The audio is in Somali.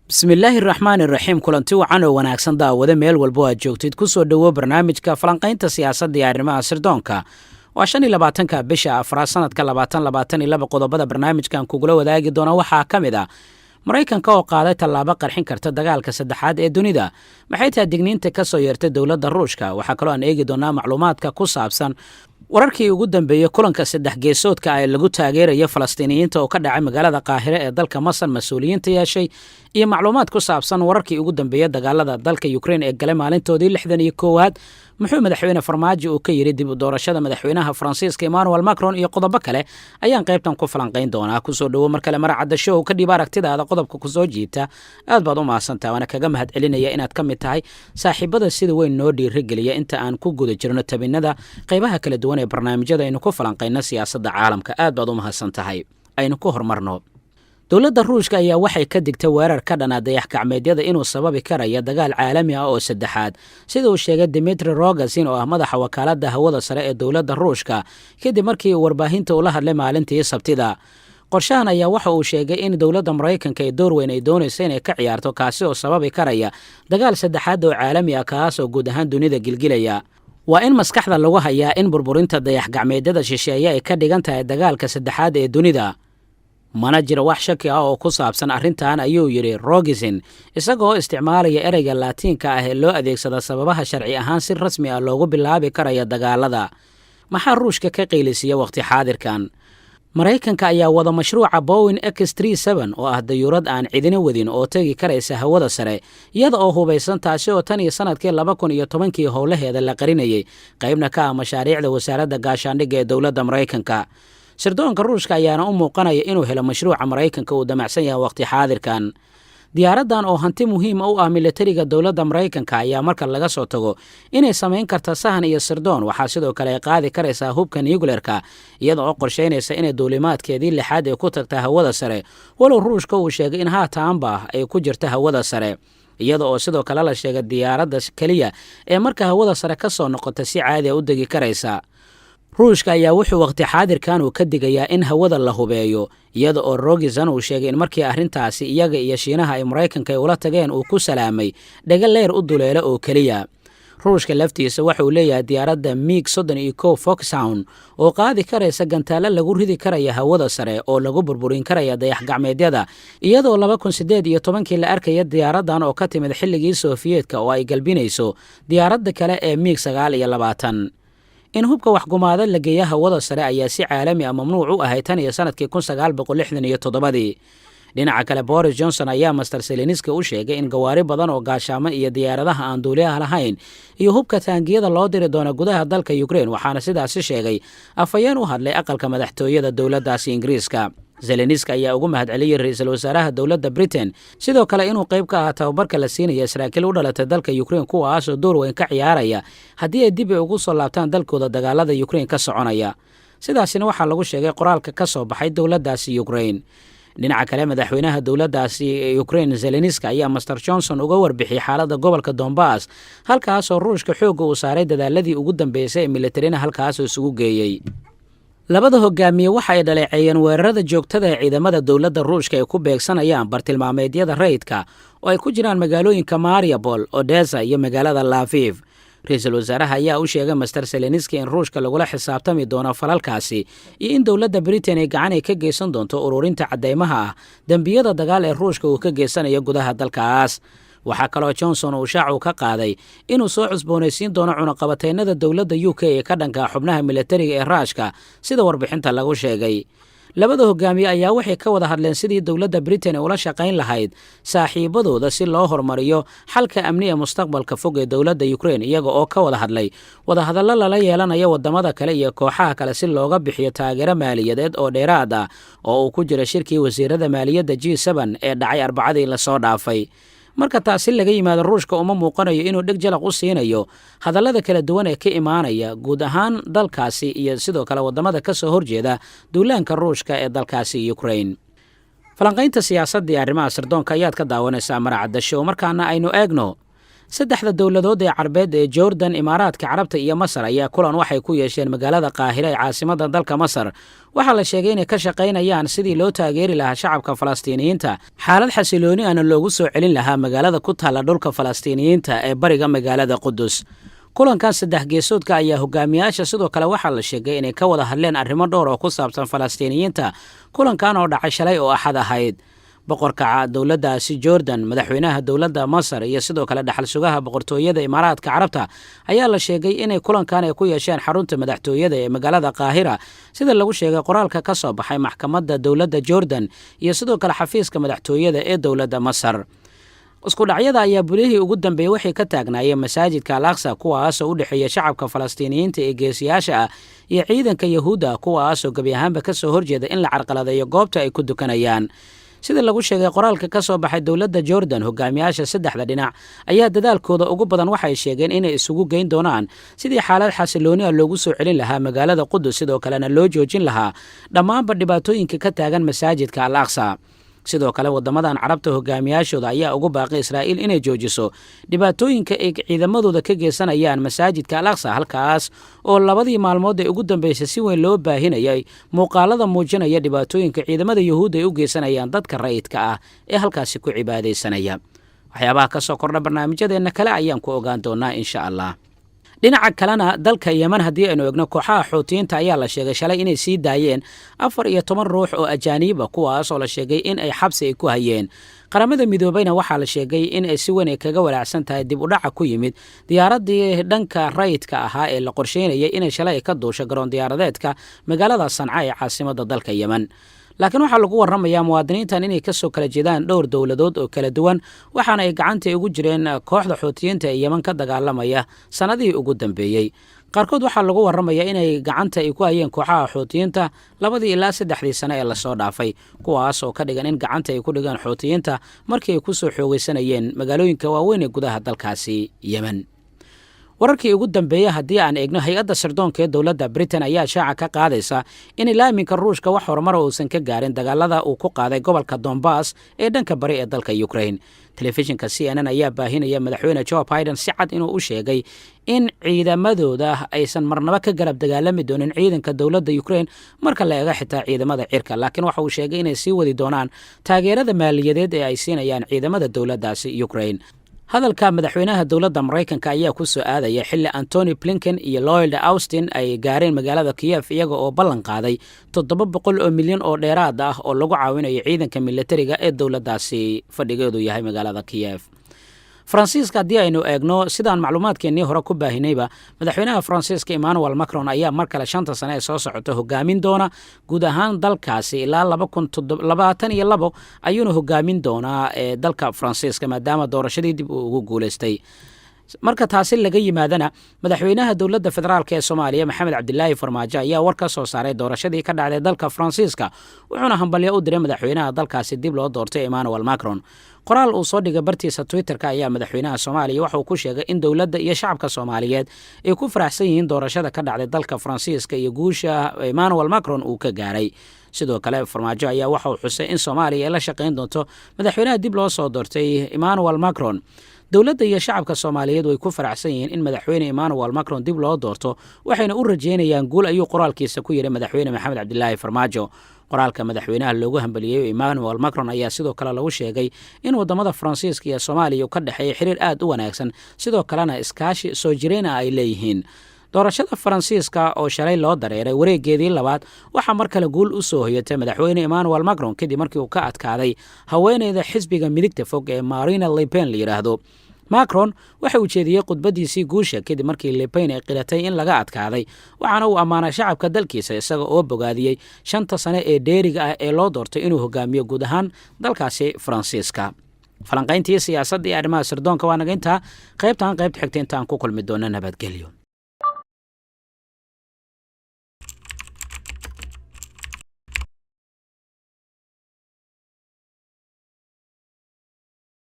Bismillaahi raxmaani raxiim. Kulanti wacan oo wanaagsan, daawade, meel walbo aad joogtid, ku soo dhowo barnaamijka falanqaynta siyaasadda iyo arrimaha sirdoonka. Waa 25-ka bisha afraad, sanadka 2022. Qodobada barnaamijkan kugula wadaagi doona waxaa ka mid ah: Maraykanka oo qaaday tallaabo qarxin karta dagaalka saddexaad ee dunida. Maxay tahay digniinta ka soo yeertay dowladda Ruushka? Waxaa kaloo aan eegi doonaa macluumaadka ku saabsan wararkii ugu dambeeyey kulanka saddex geesoodka ah ee lagu taageerayo Falastiiniyiinta oo ka dhacay magaalada Qaahire ee dalka Masar, mas-uuliyiinta yeeshay, iyo macluumaad ku saabsan wararkii ugu dambeeyey dagaalada dalka Ukrein ee galay maalintoodii 61aad. Muxuu Madaxweyne Farmaajo uu ka yidhi dib u doorashada madaxweynaha Faransiiska Emmanuel Macron? Iyo qodobo kale ayaan qaybtan ku falanqayn doonaa. Kusoo dhowo mar kale Maracadda Show. Ka dhiib aragtidaada qodobka kusoo jiita. Aad baad u mahadsantaha, waana kaga mahad celinaya inaad ka mid tahay saaxiibada sida weyn noo dhiirigeliya inta aan ku guda jirno tabinada qaybaha kala duwan ee barnaamijyada aynu ku falanqayno siyaasadda caalamka. Aad baad u mahadsan tahay. Aynu ku horumarno. Dowladda Ruushka ayaa waxay ka digtay weerar ka dhana dayax gacmeedyada inuu sababi karayo dagaal caalami ah oo saddexaad, sida uu sheegay Dimitri Rogozin, oo ah madaxa wakaaladda hawada sare ee dowladda Ruushka, kadib markii uu warbaahinta ula hadlay maalintii Sabtida. Qorshahan ayaa waxa uu sheegay in dowladda Maraykanka ee door weyn ay doonaysa inay ka ciyaarto, kaasi oo sababi karaya dagaal saddexaad oo caalami ah, kaas oo guud ahaan dunida gilgilaya. Waa in maskaxda lagu hayaa in burburinta dayax gacmeedyada shisheeye ay ka dhigan tahay dagaalka saddexaad ee dunida. Mana jiro wax shaki ah oo ku saabsan arrintan, ayuu yidhi Rogozin, isagoo isticmaalaya ereyga Laatiinka ah ee loo adeegsada sababaha sharci ahaan si rasmi ah loogu bilaabi karaya dagaalada. Maxaa Ruushka ka qaylisiiya wakhti xaadirkan? Maraykanka ayaa wada mashruuca Boeing X oo ah dayuurad aan cidina wadin oo tegi karaysa hawada sare iyada oo hubaysan, taasi oo tan iyo sanadkii 2010-kii howlaheeda la qarinayay, qaybna ka ah mashaariicda Wasaaradda Gaashaandhigga ee dowladda Maraykanka. Sirdoonka Ruushka ayaana u muuqanaya inuu helo mashruuca Maraykanka uu damacsan yahay waqti xaadirkan. Diyaaraddan oo hanti muhiima u ah militariga dowladda Maraykanka ayaa, marka laga soo tago inay samayn karta sahan iyo sirdoon, waxaa sidoo kale ay qaadi karaysaa hubka nuclearka, iyada oo qorshaynaysa inay duulimaadkeedii lixaad ee ku tagta hawada sare, walow Ruushka uu sheegay in haataanba ay ku jirta hawada sare, iyada oo sidoo kale la sheegay diyaaradda keliya ee marka hawada sare ka soo noqota si caadi a u degi karaysa. Ruushka ayaa wuxuu waqti xaadirkan uu ka digayaa in hawada la hubeeyo, iyada oo Rogozin uu sheegay in markii arrintaasi iyaga iyo Shiinaha ay Maraykanka ay ula tageen, uu ku salaamay dhega leyr u duleelo oo keliya. Ruushka laftiisa waxa uu leeyahay diyaaradda MiG 31 Foxhound oo qaadi karaysa gantaalo lagu ridi karaya hawada sare oo lagu burburin karaya dayax gacmeedyada, iyadoo 2018-kii la arkaya diyaaraddan oo ka timid xilligii Sofiyeetka oo ay galbinayso diyaaradda kale ee MiG 29. In hubka waxgumaada la geeya hawada sare ayaa si caalami ah mamnuuc u ahay tan iyo sanadkii 1967-dii. Dhinaca kale, Boris Johnson ayaa Mister Zelenski u sheegay in gawaari badan oo gaashaamo iyo diyaaradaha aan duuliyaha lahayn iyo hubka taangiyada loo diri doono gudaha dalka Ukrein, waxaana sidaasi sheegay afhayeen u hadlay aqalka madaxtooyada dowladdaasi Ingiriiska. Zelenski ayaa ugu mahadceliyey ra-iisul wasaaraha dowladda Britain sidoo kale inuu qayb ka ahaa tababarka la siinaya saraakiil u dhalatay dalka Ukrein, kuwaasoo door weyn ka ciyaaraya haddii ay dib ay ugu soo laabtaan dalkooda dagaalada Ukrein ka soconaya. Sidaasina waxaa lagu sheegay qoraalka ka soo baxay dowladdaasi Ukrein. Dhinaca kale, madaxweynaha dowladdaasi Ukrein Zelenski ayaa Mister Johnson uga warbixiyey xaaladda gobolka Donbass, halkaasoo Ruushka xoogga uu saaray dadaaladii ugu dambeysay ee militarina halkaas isugu geeyey. Labada hogaamiye waxa ay dhaleeceeyeen weerarada joogtada ee ciidamada dowladda Ruushka ay ku beegsanayaan bartilmaameedyada rayidka, oo ay ku jiraan magaalooyinka Mariupol, Odessa iyo magaalada Lviv. Ra-iisul wasaaraha ayaa u sheegay Mister Zelenski in Ruushka lagula xisaabtami doono falalkaasi iyo in dowladda Britain ay gacan ay ka geysan doonto ururinta caddeymaha ah dembiyada dagaal ee Ruushka uu ka geysanayo gudaha dalkaas. Waxaa kaloo Johnson uu shaacu ka qaaday inuu soo cusboonaysiin doono cunaqabateynada dowladda UK ee ka dhanka xubnaha militariga ee Raashka, sida warbixinta lagu sheegay. Labada hogaamiye ayaa waxay ka wada hadleen sidii dowladda Britain ay ula shaqayn lahayd saaxiibadooda si loo horumariyo xalka amni ee mustaqbalka fog ee dowladda Ukrein, iyaga oo ka wada hadlay wadahadallo lala yeelanayo wadamada kale iyo kooxaha kale si looga bixiyo taageero maaliyadeed oo dheeraad ah, oo uu ku jira shirkii wasiirada maaliyadda G7 ee dhacay Arbacadii lasoo dhaafay. Marka taasi laga yimaado, Ruushka uma muuqanayo inuu dheg jalaq u siinayo hadallada kala duwan ee ka imaanaya guud ahaan dalkaasi iyo sidoo kale waddamada ka soo horjeeda duulaanka Ruushka ee dalkaasi Ukrain. Falanqaynta siyaasadda iyo arrimaha sirdoonka ayaad ka daawanaysaa Maracadda Show. Markaana aynu eegno Saddexda dowladood ee Carbeed ee Jordan, Imaaraadka Carabta iyo Masar ayaa kulan waxay ku yeesheen magaalada Qaahira ee caasimada dalka Masar. Waxaa la sheegay inay ka shaqaynayaan sidii loo taageeri lahaa shacabka Falastiiniyiinta, xaalad xasilooni ana loogu soo celin lahaa magaalada ku taalla dhulka Falastiiniyiinta ee bariga magaalada Qudus. Kulankan saddex geesoodka ayaa hogaamiyaasha sidoo kale waxaa la sheegay inay ka wada hadleen arrimo dhowr oo ku saabsan Falastiiniyiinta. Kulankan oo dhacay shalay oo Axad ahayd, boqorka dowladdaasi Jordan, madaxweynaha dowladda Masar iyo sidoo kale dhaxal sugaha boqortooyada Imaaraadka Carabta ayaa la sheegay inay kulankan ay ku yeesheen xarunta madaxtooyada ee magaalada Qaahira, sida lagu sheegay qoraalka ka soo baxay maxkamadda dowladda Jordan iyo sidoo kale xafiiska madaxtooyada ee dowladda Masar. Isku dhacyada ayaa bilihii ugu dambeeyey waxay ka taagnaayeen masaajidka Al Aqsa, kuwaasoo u dhexeeya shacabka Falastiiniyiinta ee geesiyaasha ah iyo ciidanka Yahuudda, kuwaasoo gebi ahaanba kasoo horjeeda in la carqaladeeyo goobta ay ku dukanayaan. Sida lagu sheegay qoraalka ka soo baxay dowladda Jordan, hogaamiyaasha saddexda dhinac ayaa dadaalkooda ugu badan waxay sheegeen inay isugu geyn doonaan sidii xaalad xasilooni ah loogu soo celin lahaa magaalada Qudus, sidoo kalena loo joojin lahaa dhammaanba dhibaatooyinka ka taagan masaajidka Al Aqsa. Sidoo kale, wadamadan Carabta hogaamiyaashooda ayaa ugu baaqay Israa'iil inay joojiso dhibaatooyinka ay ciidamadooda ka geysanayaan masaajidka Al Aqsa, halkaas oo labadii maalmood ee ugu dambeysay si weyn loo baahinayay muuqaalada muujinaya dhibaatooyinka ciidamada Yuhuudda ay u geysanayaan dadka rayidka ah ee halkaasi ku cibaadaysanaya. Waxyaabaha ka soo kordha barnaamijyadeenna kale ayaan ku ogaan doonaa, insha Allah. Dhinaca kalena, dalka Yemen haddii aynu egno, kooxaha Xuutiyiinta ayaa la sheegay shalay inay sii daayeen 14 ruux oo ajaaniiba, kuwaas oo la sheegay in ay xabsi ay ku hayeen. Qaramada Midoobeyna waxaa la sheegay in ay si weyn ay kaga walaacsan tahay dib u dhaca ku yimid diyaaradii dhanka rayidka ahaa ee la qorsheynayay inay shalay ka duusho garoon diyaaradeedka magaalada Sanca ee caasimada dalka Yemen. Laakiin waxaa lagu warramayaa muwaadiniintan inay kasoo kala jeedaan dhowr dowladood oo kala duwan, waxaana ay gacanta ugu jireen kooxda Xuutiyiinta ee Yemen ka dagaalamaya sannadihii ugu dambeeyey. Qaarkood waxaa lagu warramayaa inay gacanta ay ku hayeen kooxaha Xuutiyiinta 2-dii ilaa 3-dii sano ee lasoo dhaafay, kuwaas oo ka dhigan in gacanta ay ku dhigaan Xuutiyiinta markii ay kusoo xoogeysanayeen magaalooyinka waaweyn ee gudaha dalkaasi Yemen. Wararkii ugu dambeeyey haddii aan eegno, hay-adda sirdoonka ee dowladda Britain ayaa shaaca ka qaadaysa in ilaa iminka Ruushka wax horumara uusan ka gaarin dagaalada uu ku qaaday gobolka Donbass ee dhanka bari ee dalka Ukraine. Telefishinka CNN ayaa baahinaya madaxweyne Joe Biden si cad inuu u sheegay in ciidamadooda aysan marnaba ka garab dagaalami doonin ciidanka dowladda Ukraine marka la eego xitaa ciidamada cirka, laakiin waxa uu sheegay inay sii wadi doonaan taageerada maaliyadeed ee ay siinayaan ciidamada dowladdaasi Ukraine. Hadalka madaxweynaha dowladda Maraykanka ayaa ku soo aadaya xilli Antony Blinken iyo Lloyd Austin ay gaareen magaalada Kiyef, iyaga oo ballan qaaday 700 oo milyan oo dheeraad ah oo lagu caawinayo ciidanka militariga ee dowladdaasi fadhigeedu yahay magaalada Kiyef. Faransiiska haddii aynu eegno, sidaan macluumaadkeennii hore ku baahinayba, madaxweynaha Faransiiska Emmanuel Macron ayaa mar kale 5-ta sane ee soo socota hogaamin doona guud ahaan dalkaasi. Ilaa 2022 ayuuna hogaamin doonaa ee dalka Faransiiska, maadaama doorashadii dib uu ugu guuleystay. Marka taasi laga yimaadana, madaxweynaha dowladda federaalka ee Soomaaliya Maxamed Cabdilaahi Farmaajo ayaa war ka soo saaray doorashadii ka dhacday dalka Faransiiska, wuxuuna hambalyo u diray madaxweynaha dalkaasi dib loo doortay Emmanuel Macron. Qoraal uu soo dhigay bartiisa Twitterka ayaa madaxweynaha Soomaaliya waxa uu ku sheegay in dowladda iyo shacabka Soomaaliyeed ay ku faraxsan yihiin doorashada ka dhacday dalka Faransiiska iyo guusha Emmanuel Macron uu ka gaaray. Sidoo kale, Farmaajo ayaa waxa uu xusay in Soomaaliya ay la shaqayn doonto madaxweynaha dib loo soo doortay Emmanuel Macron. Dowladda iyo shacabka Soomaaliyeed way ku faraxsan yihiin in madaxweyne Emmanuel Macron dib loo doorto, waxayna u rajeynayaan guul, ayuu qoraalkiisa ku yidhi madaxweyne Maxamed Cabdilaahi Farmaajo. Qoraalka madaxweynaha loogu hambaliyey Emmanuel Macron ayaa sidoo kale lagu sheegay in wadamada Faransiiska iyo Soomaaliya uu ka dhexeeya xiriir aad u wanaagsan, sidoo kalena iskaashi soo jireen ah ay leeyihiin. Doorashada Faransiiska oo shalay loo dareeray wareegeedii labaad waxaa mar kale guul u soo hoyatay madaxweyne Emmanuel Macron, kadib markii uu ka adkaaday haweeneyda xisbiga midigta fog ee Marine Le Pen la yidhaahdo. Macron waxa uu jeediyey khudbadiisii guusha kadib markii Le Pen ay qiratay in laga adkaaday, waxaana uu ammaanay shacabka dalkiisa, isaga oo bogaadiyey 5-ta sane ee dheeriga ah ee loo doortay inuu hogaamiyo guud ahaan dalkaasi Faransiiska. Falanqayntii siyaasadda iyo arrimaha sirdoonka waa naga intaa. Qaybtan qaybta xigta intaan ku kulmi doona, nabadgelyo.